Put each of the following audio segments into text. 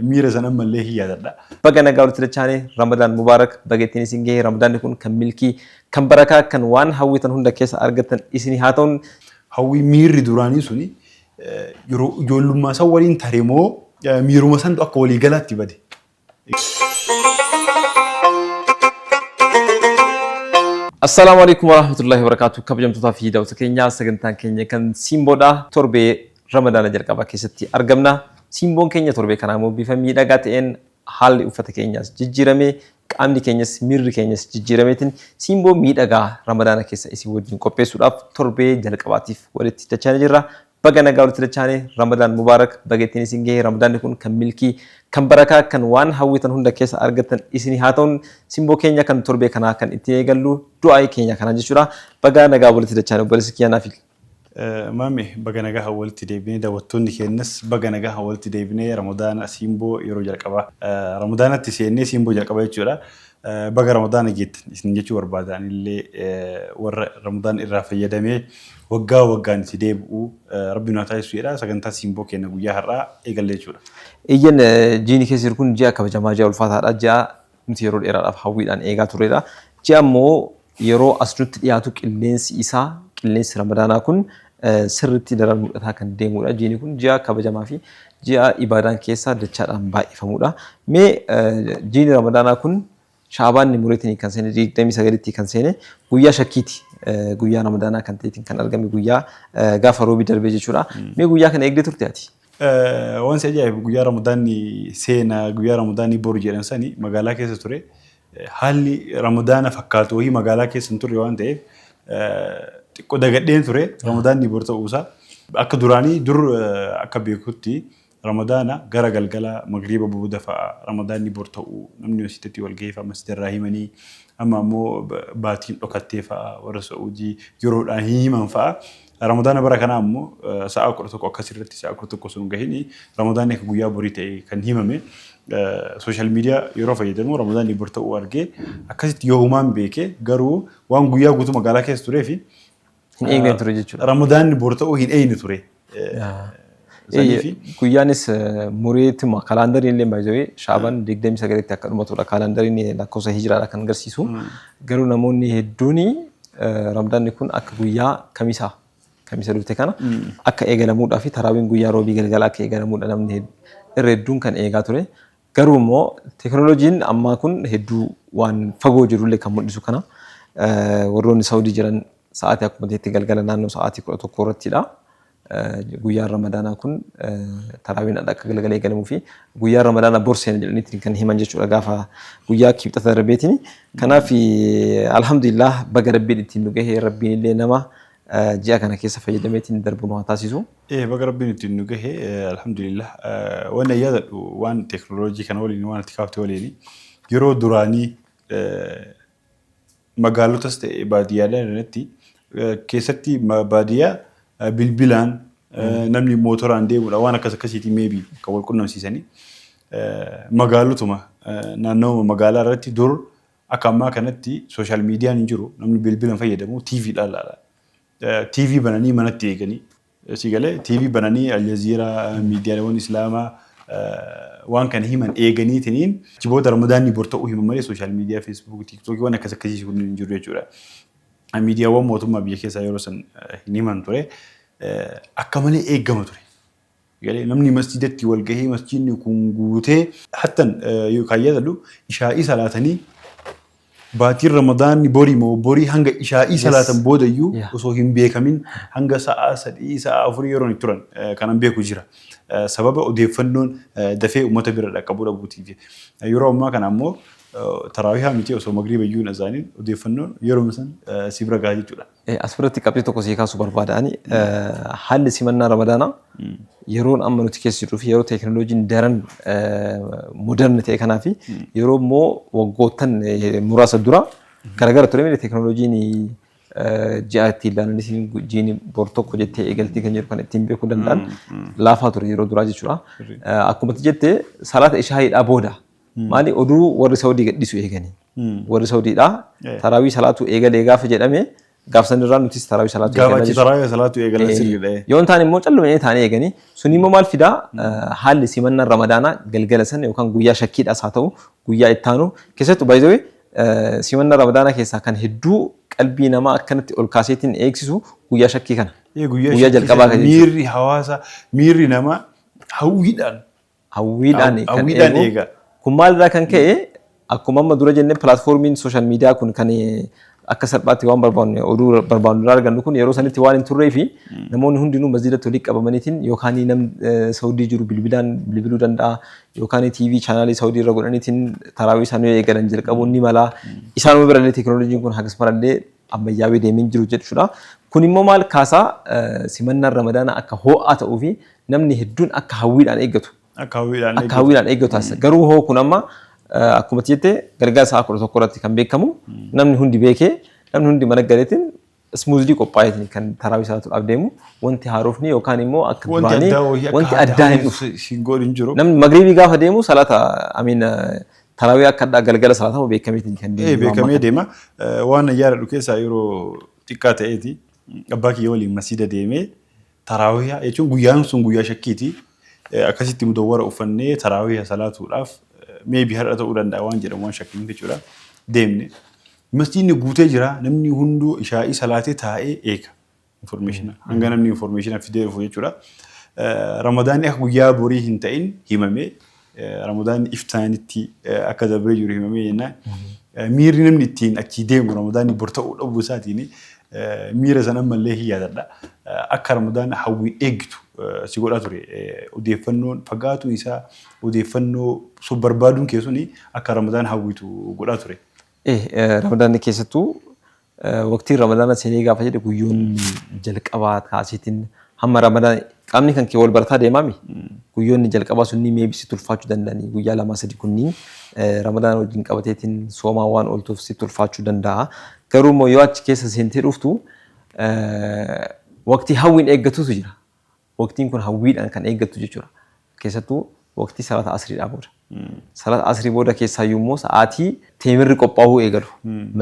Miira san ammallee hin yaadadha. Baga nagaa walitti dachaane. Ramadaan Mubaarak, baga ittiin isin gahe. Ramadaanni kun kan milkii, kan barakaa, kan waan hawwitan hunda keessa argattan isinii haa ta'un. Hawwii miirri duraanii suni yeroo ijoollummaa san waliin tare moo miiruma santu akka walii galaatti bade? Assalaamu alaikum warahmatullahi wabarakatuh. Kabajamtootaa fi daawwattoota keenya, sagantaan keenya kan Simboodha. Torbee Ramadaana jalqabaa keessatti argamna. Simboon keenya torbee kanaa immoo bifa miidhagaa ta'een, haalli uffata keenyaas jijjiiramee, qaamni keenyas miirri keenyas jijjiirameetiin simboo miidhagaa Ramadaana keessa isin wajjin qopheessuudhaaf torbee jalqabaatiif walitti dachaanii jirra. Baga nagaa walitti dachaane. Ramadaan Mubaarak, baga ittiin isin gahe. Ramadaanni kun kan milkii, kan barakaa, kan waan hawwitan hunda keessa argattan isinii haa ta'un. Simboo keenya kan torbee kanaa kan ittiin eegallu du'aa'ii keenya kanaan jechuudha. Baga nagaa walitti dachaane, obboleessi kiyya Naafil. Maame, baga nagaa walitti deebinee. Daawwattoonni keenyas baga nagaa walitti deebinee. Ramadaana simboo yeroo jalqabaa Ramadaanatti seennee simboo jalqaba jechuudha. Baga Ramadaana geettan isin jechuu barbaada. Anillee warra Ramadaan irraa fayyadamee waggaa waggaan itti deebi'u Rabbi nu haa taasisu jedha. Sagantaa simboo keenya guyyaa har'aa eegalle jechuudha. Iyyan, jiini keessa jiru kun ji'a kabajamaa, ji'a ulfaataadha. Ji'a nuti yeroo dheeraadhaaf hawwiidhaan eegaa turredha. Ji'a immoo yeroo as nutti dhiyaatu qilleensi isaa, qilleensi Ramadaanaa kun sirriitti daran mul'ataa kan deemudha. Jiini kun ji'a kabajamaa fi ji'a ibaadaan keessaa dachaadhaan baay'ifamudha. Mee jiini Ramadaanaa kun Shaabaanni mureetiin kan seene 29tti kan seene guyyaa shakkiiti. Guyyaa Ramadaanaa kan ta'eetiin kan argame guyyaa gaafa roobii darbee jechuudha. Mee guyyaa kana eegdee turte ati? Waan si ajaa'ibu, guyyaa Ramadaanni seena, guyyaa Ramadaanni boru jedhan sani magaalaa keessa ture. Haalli Ramadaana fakkaatu wayii magaalaa keessa hin turre waan ta'eef xiqqoo dagadheen ture Ramadaanni bor ta'uusaa. Akka duraanii dur akka beekutti Ramadaana gara galgala magriiba booda fa'a Ramadaanni bor ta'uu namni masjiidatti wal gahee fa'a masjiidarraa himanii, amma ammoo baatiin dhokattee fa'a warra Sa'uudii yeroodhaan hin himan fa'a. Ramadaana bara kanaa ammoo sa'a 11 akkasirratti, sa'a 11 osoo hin gahin Ramadaanni akka guyyaa borii ta'e kan himame. Social media yeroo fayyadamu Ramadaanni bor ta'uu argee akkasitti yoomaan beeke, garuu waan guyyaa guutuu magaalaa keessa turee fi hin eegne ture jechuudha. Ramadaanni bor ta'uu hin eegne ture. Saniifi Guyyaanis mureetuma kalaandariin illee baay'ee Shaaban 29tti akka dhumatudha. Kalaandariin lakkoofsa hijiraadha kan agarsiisu. Garuu namoonni hedduun Ramadaanni kun akka guyyaa kamisaa, kamisa dhufte kana akka eegalamuudhaa fi taraawiin guyyaa roobii galgala akka eegalamuudha namni irra hedduun kan eegaa ture. Garuu immoo teekinooloojiin ammaa kun hedduu waan fagoo jirullee kan mul'isu kana warroonni Saawudii jiran sa'aatii akkuma ta'etti galgala naannoo sa'aatii 11 irrattidha. Guyyaan Ramadaanaa kun taraawiin akka galgala eegalamuu fi guyyaan Ramadaanaa bor seena jedhaniitiin kan himan jechuudha gaafa guyyaa kibxata darbeetiin. Kanaaf alhamdulillah, baga Rabbiin ittiin nu gahe. Rabbiin illee nama ji'a kana keessa fayyadameetiin darbu nu haa taasisu. Baga Rabbiin ittiin nu gahe, alhamdulillah. Waan ani yaadadhu, waan teekinooloojii kana waliin waan itti kaafte waliin, yeroo duraanii magaalotas ta'e baadiyyaadhaan irratti, keessatti baadiyyaa, bilbilaan namni mootoraan deemudha waan akkas akkasiitiin maybe kan wal qunnamsiisanii. Magaalotuma naannawuma magaalaa irratti dur akka ammaa kanatti social mediaan hin jiru, namni bilbila hin fayyadamu, TV dhaan laala. TV bananii manatti eeganii si galee, TV bananii Aljazeeraa, miidiyaaleewwan Islaamaa waan kana himan eeganiitiniin achi booda Ramadaanni bor ta'uu himan malee social media, Facebook, TikTokii waan akkas akkasii kun hin jiru jechuudha. Miidiyaawwan mootummaa biyya keessaa yeroo san hin himan ture. Akka malee eegama ture. Galee namni masjidatti wal gahee masjidni kun guutee hattan kan yaadadhu ishaa'ii salaatanii baatiin Ramadaanni borii moo borii hanga ishaa'ii salaatan boodayyuu osoo hin beekamin hanga sa'a 3, sa'a 4 yeroo itti turan kanan beeku jira. Sababa odeeffannoon dafee uummata bira dhaqqabuu dhabuutiif. Yeroo ammaa kana ammoo taraawihaa miti, osoo magriiba iyyuu hin azaaniin odeeffannoon yeroo san si bira gaha jechuudha. As biratti qabxii tokko sii kaasuu barbaada. Ani haalli simannaa Ramadaanaa yeroon amma nuti keessa jirruu fi yeroo teekinooloojiin daran modern ta'e kanaa fi yeroo immoo waggoottan muraasa dura garagara ture miti. Teekinooloojiin ji'a ittiin ilaalanii jiini bor tokko jettee eegaltii kan jedhu kan ittiin beekuu danda'an laafaa ture yeroo duraa jechuudha. Akkuma jette, salaata ishaa'iidhaa booda maali oduu warri Saudii gadhiisu eeganii. Warri Saudiidhaa taraawii salaatuu eegalee gaafa jedhame Gaaf sanirraa nutis taraawii salaatu Gaafa eegalla achi jechuudha. taraawii salaatu eegalan sirriidha. Yoo hin taane immoo callumanii taanee eeganii sun immoo maal fidaa, haalli simannaan Ramadaanaa galgala sana yookaan guyyaa shakkiidhaas haa ta'u guyyaa ittaanu keessattuu baay'ee simannaa Ramadaanaa keessaa kan hedduu qalbii namaa akkanatti ol kaaseetiin eegsisu guyyaa shakkii kana. Guyyaa Guyyaa jalqabaa kan jechuudha. Miirri hawaasaa, miirri namaa hawwiidhaan Hawwiidhaan kan hawwiidhaan eegu. Eega. Kun maalirraa kan ka'e, akkuma amma dura jennee platformiin social media kun kan akka salphaatti waan barbaanne oduu barbaannu irraa argannu kun yeroo sanitti waan hin turree fi namoonni hundinuu masjiidatti walitti qabamaniitiin yookaan namni Saudii jiru bilbilaan bilbiluu danda'a yookaan TV channelii Saudii irra godhaniitiin taraawii isaanii eegalan jalqabuun ni mala. Isaanuma birallee teekinooloojiin kun hagas marallee ammayyaawee deemee jiru jechuudha. Kun immoo maal kaasaa, simannaan Ramadaanaa akka ho'aa ta'uu fi namni hedduun akka hawwiidhaan eeggatu. Akka hawwiidhaan Akka hawwiidhaan eeggatu taasisa. Garuu hoo kun amma akkuma jette galgala sa'a 11 irratti kan beekamu namni hundi beekee namni hundi mana galeetiin smoothly qophaa'eetiin kan taraawii salaatuudhaaf deemu, wanti haarofni yookaan immoo akka Wanti duraanii addaa wayii wanti akka addaa hin dhufu. Hin godhu hin jiru. Namni magriibii gaafa deemu salaata amiin taraawii akka addaa galgala salaatamu beekameetiin kan deemu. Beekamee deema. Waan yaadadhu keessaa yeroo xiqqaa ta'eeti abbaa kiyya waliin masiida deemee taraawiyaa jechuun guyyaan sun guyyaa shakkiiti. Akkasitti mudawwara uffannee taraawiyaa salaatuudhaaf maybe har'a ta'uu danda'a waan jedhamu waan shakkiin jechuudha. Deemne. Masjiidni guutee jira, namni hunduu ishaa'ii salaatee taa'ee eega. Information hanga namni information fidee dhufu jechuudha. Ramadaanni akka guyyaa borii hin ta'in himamee, Ramadaanni iftaanitti akka dabree jiru himamee jennaan miirri namni ittiin achii deemu Ramadaanni bor ta'uu dhabuu isaatiin miira sana ammallee hin yaadadha. Akka Ramadaanni hawwiin eeggitu si godhaa ture. Odeeffannoon fagaatuun isaa, odeeffannoo sun barbaaduun kee suni akka Ramadaan hawwitu godhaa ture. Ramadaanni keessattuu waqtiin Ramadaana seenee gaafa jedhe guyyoonni jalqabaa kaasiitiin hamma Ramadaan qaamni kan kee wal barataa deemaami. Guyyoonni jalqabaa sunni maybe sitti ulfaachuu danda'anii guyyaa lamaa sadi kunniin Ramadaana wajjin qabateetiin soomaa waan ooltuuf sitti ulfaachuu danda'a. Garuu immoo yoo achi keessa seentee dhuftu waqtii hawwiin eeggatutu jira. Waqtiin kun hawwiidhaan kan eeggattu jechuudha. Keessattuu waqtii salaata asriidhaa booda. Salaata asrii booda keessaayyuu immoo sa'aatii teemirri qophaa'uu eegalu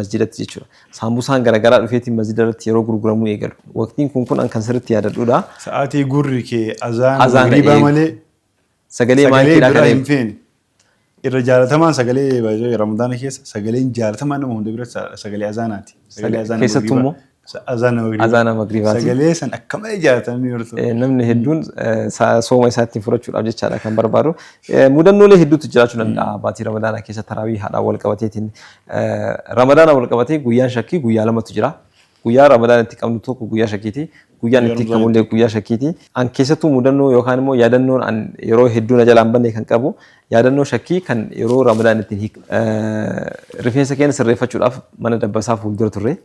masjidatti jechuudha. Saambusaan garaagaraa dhufeetiin masjida irratti yeroo gurguramuu eegalu. Waqtiin kun kan sirriitti yaadadhuudha. Sa'aatii gurri kee azaan Azaana magriibaa eegu. Malee Sagalee sagalee maayikiidhaa biraa kan hin eegu. feene. Irra jaalatamaan sagalee baay'ee Ramadaana keessa sagaleen jaalatamaan nama hunda biratti sagalee azaanaati. Sagalee azaana Keessattuu immoo azaana magriibaa. Azaana magriibaati. Sagalee san akka malee jaalatanii yeroo Namni hedduun sooma isaa ittiin furachuudhaaf jechaadha kan barbaadu. Mudannoolee hedduutu jiraachuu danda'a baatii Ramadaanaa keessa taraawii haadhaan wal qabateetiin. Ramadaana wal qabatee guyyaan shakkii guyyaa lamatu jira. Guyyaa Ramadaan itti qabnu tokko guyyaa shakkiiti. Guyyaan itti qabullee guyyaa shakkiiti. An keessattuu mudannoo yookaan immoo yaadannoon an yeroo hedduu na jalaan banne kan qabu yaadannoo shakkii kan yeroo Ramadaan ittiin hiik rifeensa keenya sirreeffachuudhaaf mana dabbasaa fuuldura turre.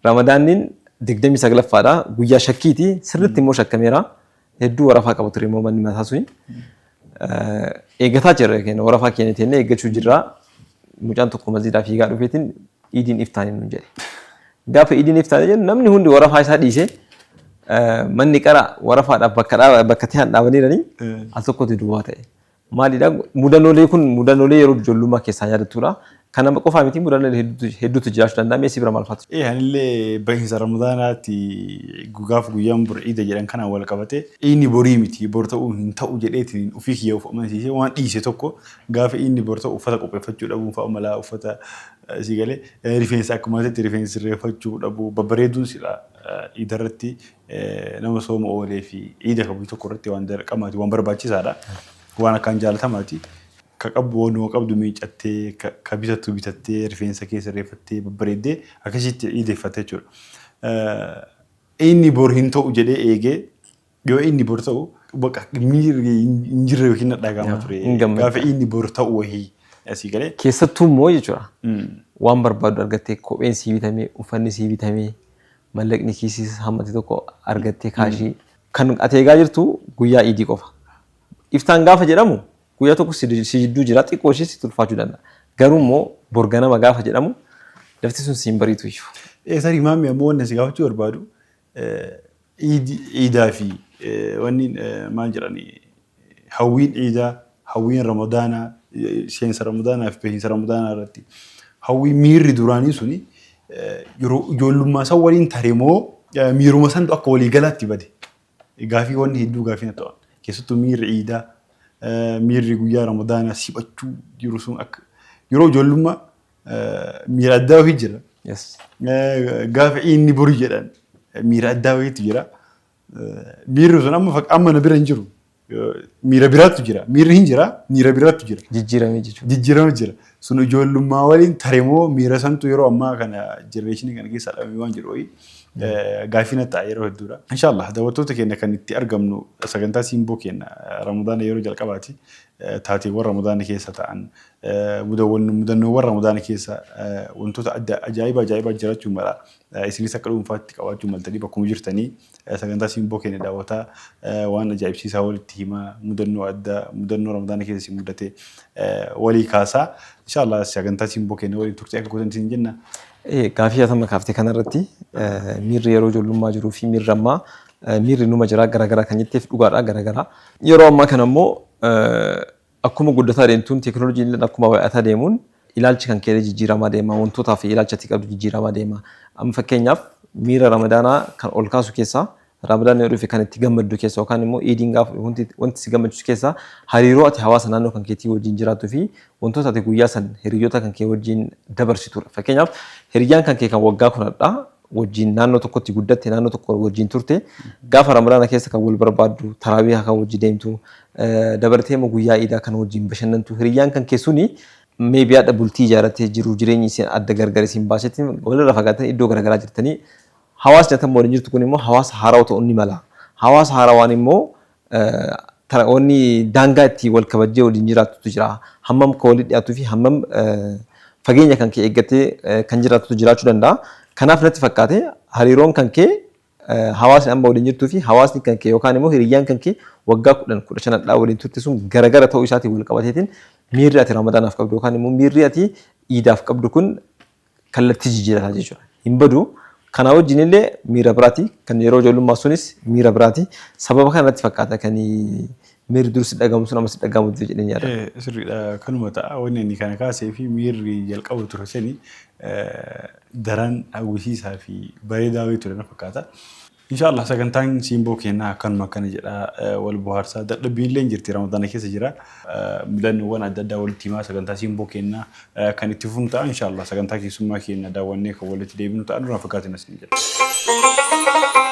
Ramadaanniin 29ffaadha. Guyyaa shakkiiti. Sirriitti immoo shakkameera. Hedduu warafaa qaba ture immoo manni mataa suni. Eeggataa jirra keenya warafaa keenya teennee eeggachuu jirra. Mucaan tokko masjiidaa fiigaa dhufeetiin iidiin iftaanii nuun jedhe. Gaafa iidiin iftaanii jennu namni hundi warafaa isaa dhiisee manni qara warafaadhaaf bakka bakka ta'an dhaabaniiranii al tokkotti duwwaa ta'e. Maalidha, mudannoolee kun mudannoolee yeroo ijoollummaa keessaa yaadattudha. Kana qofaa miti, mudannoolee hedduutu jiraachuu danda'a. Meesii bira maal faatu? Anillee bahiinsa Ramadaanaatti gaaf guyyaan bor iida jedhan kanaan wal qabate inni borii miti, bor ta'uu hin ta'u jedheetiin ofii kiyya of amansiisee waan dhiise tokko gaafa inni bor ta'u uffata qopheeffachuu dhabuun fa'a malaa uffata si galee rifeensa akkuma asitti rifeensa sirreeffachuu dhabuu babbareeduun sila iida irratti nama sooma oolee fi iida kabaju tokko irratti waan dirqamaati, waan barbaachisaadha, waan akkaan jaalatamaati. Ka qabdu waanuma qabdu miicattee, ka bitattu bitattee, rifeensa kee sirreeffattee babbareeddee akkasitti iideeffatte jechuudha. Inni bor hin ta'u jedhee eegee yoo inni bor ta'u bakka miirri hin jirre yookiin na dhaga'ama ture. Hin gammadda. Gaafa inni bor ta'u wahii asii galee. Keessattuu immoo jechuudha. Waan barbaaddu argattee, kopheen sii bitamee, uffanni sii bitamee, mallaqni kiisii hammate tokko argattee kaashii kan ati eegaa jirtu guyyaa iidii qofa. Iftaan gaafa jedhamu guyyaa tokko si jidduu jira, xiqqoo ishee sitti ulfaachuu danda'a. Garuu immoo bor ganama gaafa jedhamu lafti sun siin bariitu iyyuu. Tarii maammi ammoo wanni si gaafachuu barbaadu iidaa fi wanni maal jedhani hawwiin iidaa, hawwiin Ramadaanaa, seensa Ramadaanaa fi bahiinsa Ramadaanaa irratti hawwii miirri duraanii suni Yeroo ijoollummaa san waliin tare moo miiruma santu akka walii galaatti bade? Gaafii wanni hedduu gaafii na ta'an. Keessattuu miirri iidaa, miirri guyyaa Ramadaanaa siphachuu jiru sun akka yeroo ijoollummaa miira addaa wayii jira. Gaafa inni boru jedhan miira addaa wayiitu jira. Miirri sun amma na bira hin jiru. Miira biraatu jira. Miirri hin jira, miira biraatu jira. Jijjiiramee jechuudha. Jijjiirama jira. Sun ijoollummaa waliin taremoo miira santu yeroo ammaa kana generation kana keessa dhabame waan jedhu wayii gaafii na ta'a yeroo hedduudha. Inshaallah, daawwattoota keenya, kan itti argamnu sagantaa Simboo keenya Ramadaana yeroo jalqabaati. Taateewwan Ramadaana keessa ta'an, mudannoowwan Ramadaana keessa wantoota adda ajaa'iba ajaa'ibaa jiraachuu mala. Isinis akka dhuunfaatti qabaachuu maltanii bakkuma jirtanii sagantaa Simboo keenya daawwataa, waan ajaa'ibsiisaa walitti himaa, mudannoo addaa, mudannoo Ramadaana keessa isin mudate walii kaasaa. Inshaallah, sagantaa Simboo keenya waliin turtee akka gootan isin jenna. Gaafii atama kaaftee kanarratti, miirri yeroo ijoollummaa jiruu fi miirri ammaa, miirri numa jira, garaagaraa kan jetteef dhugaadha, garaagaraa. Yeroo ammaa kana immoo akkuma guddataa deemtuun, teekinooloojiin akkuma baay'ataa deemuun, ilaalchi kan kee jijjiiramaa deema, wantootaa fi ilaalcha ati qabdu jijjiiramaa deema. Amma fakkeenyaaf miira Ramadaanaa kan ol kaasu keessaa, Ramadaan yoo dhufe kan itti gammaddu keessa yookaan immoo iidiin gaafa wanti si gammachiisu keessaa, hariiroo ati hawaasa naannoo kan keetii wajjin jiraattuu fi wantoota ati guyyaa san hiriyoota kan kee wajjin dabarsitudha. Fakkeenyaaf hiriyyaan kan kee kan waggaa 10dha wajjin naannoo tokkotti guddatte, naannoo tokko wajjin turte, gaafa Ramadaana keessa kan wal barbaaddu, taraawiyaa kan wajjin deemtu, dabalatee immoo guyyaa iidaa kan wajjin bashannantu, hiriyyaan kan kee suni maybe haadha bultii ijaarrattee jiru, jireenyi isin adda gargar isin baasetti walirra fagaatanii iddoo garaagaraa jirtanii, hawaasni ati amma waliin jirtu kun immoo hawaasa haarawaa ta'uu ni mala. Hawaasa haarawaan immoo wanni daangaa itti wal kabajjee waliin jiraatutu jira. Hammam kan walitti dhiyaatuu fi hammam fageenya kan kee eeggatee kan jiraatutu jiraachuu danda'a. Kanaaf natti fakkaate, hariiroon kan kee hawaasni amma waliin jirtuu fi hawaasni kan kee yookaan immoo hiriyyaan kan kee waggaa 10, 15dhaa waliin turte sun garagara ta'uu isaatiin wal qabateetiin, miirri ati Ramadaanaaf qabdu yookaan immoo miirri ati iidaaf qabdu kun kallattii jijjiirataa jechuudha. Hin badu. Kanaa wajjin illee miira biraati. Kan yeroo ijoollummaa sunis miira biraati. Sababa kanatti fakkaata kan miirri dur si dhagahamu sun amma si dhagahamu jedheen yaada. Sirriidha, kanuma ta'a. Wanni inni kana kaasee fi miirri jalqaba ture sani daran hawwisiisaa fi bareedaa wayii ture na fakkaata. Inshaallah, sagantaan Simboo keenyaa akkanuma akkana jedha, wal bohaarsaa, dadhabbiin illee jirti, Ramadaana keessa jira. Mudannoowwan adda addaa walitti himaa sagantaa Simboo keenyaa kan itti fufnu ta'a. Inshaallah, sagantaa keessummaa keenya daawwannee kan walitti deebinu ta'a. Duraan fakkaatiin as ni jedha.